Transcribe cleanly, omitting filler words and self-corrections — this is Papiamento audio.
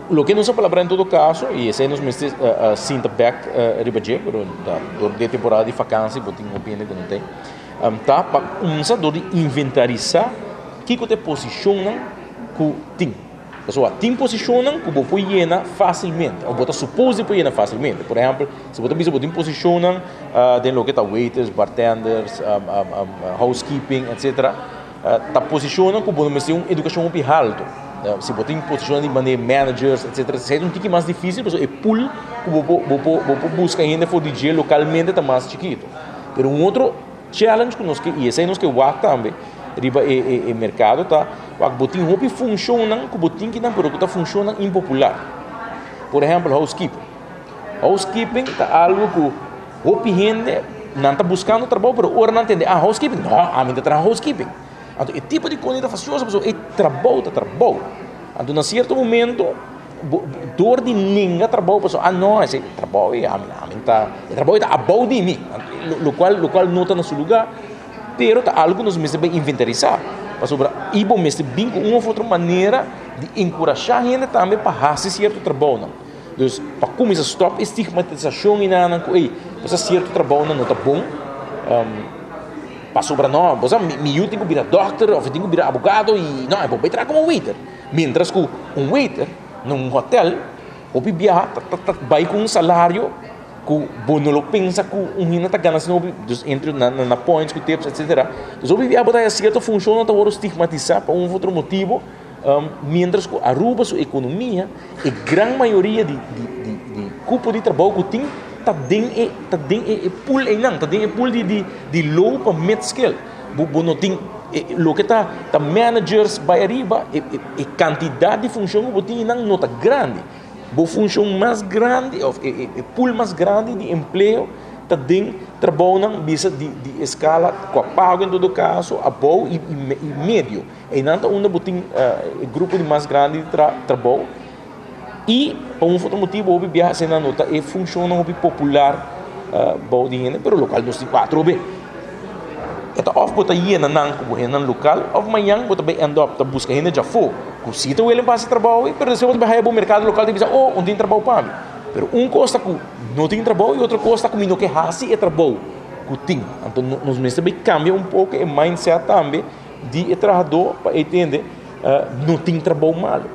Loke nos a palabra en todo caso, y esey nos mester sinta bek riba dje, pero ta dor di e temporada di vakantie bo tin hopi hende ku no t'ey, ta pa kumsa dor di inventarisa kiko ta e posicionnan ku tin. Pasobra tin posicionnan ku bo por yena facilmente, of bo ta suppose di por yena facilmente. Por ehempel, si bo ta bisa bo tin posicionnan den loke ta waiters, bartenders, housekeeping, etcetera. Ta posicionnan cu bo no mester un educacion hopi halto. Si bo tin posicionnan di manera managers etcetera esei ta un tiki mas dificil pasobra e pool cu bo por bo por bo por busca hende for di dje localmente ta mas chikito. Pero un otro challenge cu nos ke y esei nos ke wak tambe riba e e e mercado ta wak bo tin hopi funcionnan cu bo tin kinan pero cu ta funcionnan impopular. Por ehempel housekeeping. Housekeeping ta algo cu Hopi hende nan ta buskando trabou pero ora nan tende ah housekeeping no ami ta traha housekeeping anto e tipo di kos ta fastioso pasobra e trabou ta trabou anto na sierto momento bo dor di nenga trabou pasobra ah no esei trabou ei ami ami ta e trabou ei ta abou di mi lokual lokual no ta na su luga pero ta algu ku nos mester bai inventarisá pasobra i bo mester bin ku un òf otro manera di enkurashá hende tambe pa hasi sierto trabounan. Dus pa kuminsá stòp e stigmatisashon i nan ku ey bo sa sierto trabounan no ta bon pasobra no bo sa mi yu tin ku bira dòkter òf e tin ku bira abogado i no e por bai traha komo waiter mientras ku un waiter na un hotèl hopi biaha ta ta bai ku un salario ku bo no lo pensa ku un hende ta gana asina hopi dus entre na points ku tips etsetera dus hopi biaha bo ta haya sierto funshonnan ta wòrdu stigmatisá pa un òf otro motibu. Mientras ku Aruba su ekonomia, e gran mayoria di di di di kupo di trabou ku tin ta den e ta den e pool einan, ta den e pool di di di low pa mid scale. Bo bo no tin e loke ta ta managers bai ariba e e e kantidat di funshon ku bo tin einan no ta grandi. Bo funshon mas grandi òf e e pool mas grandi di empleo ta den trabounan bisa di di eskala ku a pago en todo kaso abou i i medio. Einan ta unda bo tin e grupo di mas grandi di trabou i pa un of otro motibu hopi biaha asina no ta e funshonnan hopi popular bou di hende pero lokal nos tin kuatro be. E ta of bo ta yena nan ku bo hendenan lokal of mañan bo ta bai end up ta buska hende djafó ku si ta welen pa hasi trabou ei pero despues bo ta bai haya bo merkado lokal ta bisa oh un tin trabou pa mi pero un kos ta ku no tin trabou i otro kos ta ku mi no ke hasi e trabou ku tin. Anto nos mester bai kambia un poko e mindset tambe. Di e trahadó pa e tende no tin trabou malu.